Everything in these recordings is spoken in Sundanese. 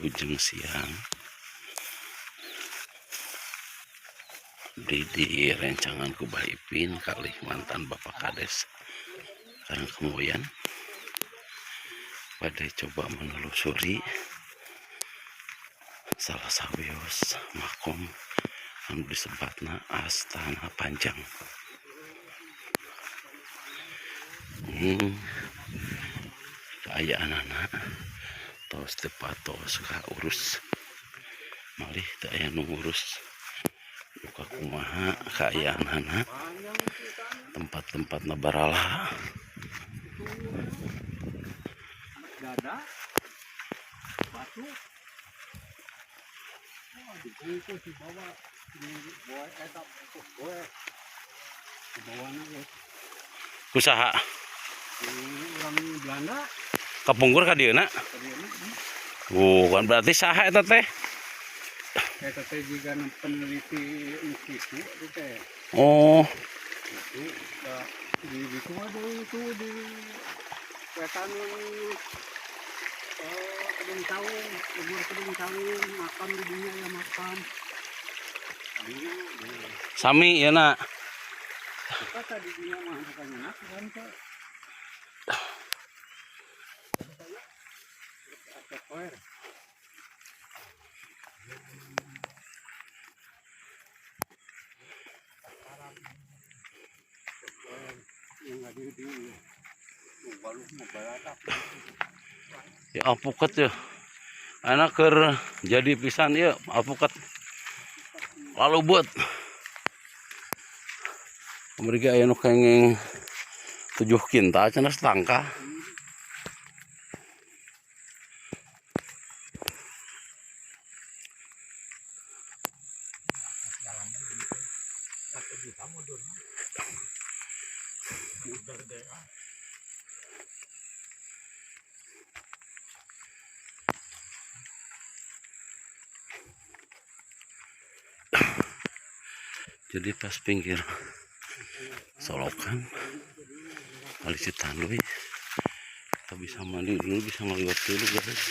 Wilujeng siang. Di rencangan ku Bah Ipin kali mantan Bapak Kades Karangkamulyan. Pada coba menelusuri salah sawios makom anu disebatna Astana Panjang. Kaayaan tos teu patos kaurus, malih teu aya nu ngurus, duka kumaha kaayaanana, tempat-tempatna barala. Dada batu. Wah, dibungkus dibawa dibawa eta bungkus gue dibawa ya. Kusaha? Orang Belanda. Kapungkur ka dieuna? Tadi ini. Oh, kan berarti saha eta teh? Eta teh jiga nu peneliti nu kitu itu teh. Oh. Itu da, di itu ada itu di wetan Kedung Sawung, kubur Kedung Sawung, makam di dinya ya, makam. Tadinya di Sami ieu na. Kita tadi dinya mah bukannya nak kan teh. Poer. Yang nggak di di baru mau balatak. Ya, alpukat ya. Anak keur jadi pisan ieu alpukat. Lalu buat mereka aya nu kenging 7 kintal cenah setangka. Jadi pas pinggir solokan kali Citanduy, kita bisa mandi dulu, bisa ngeliwat dulu guys.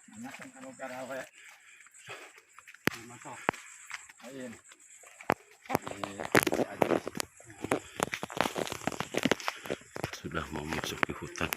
Banyak yang kalau karawe. Masuk. Ain. Sudah mau masuk ke hutan.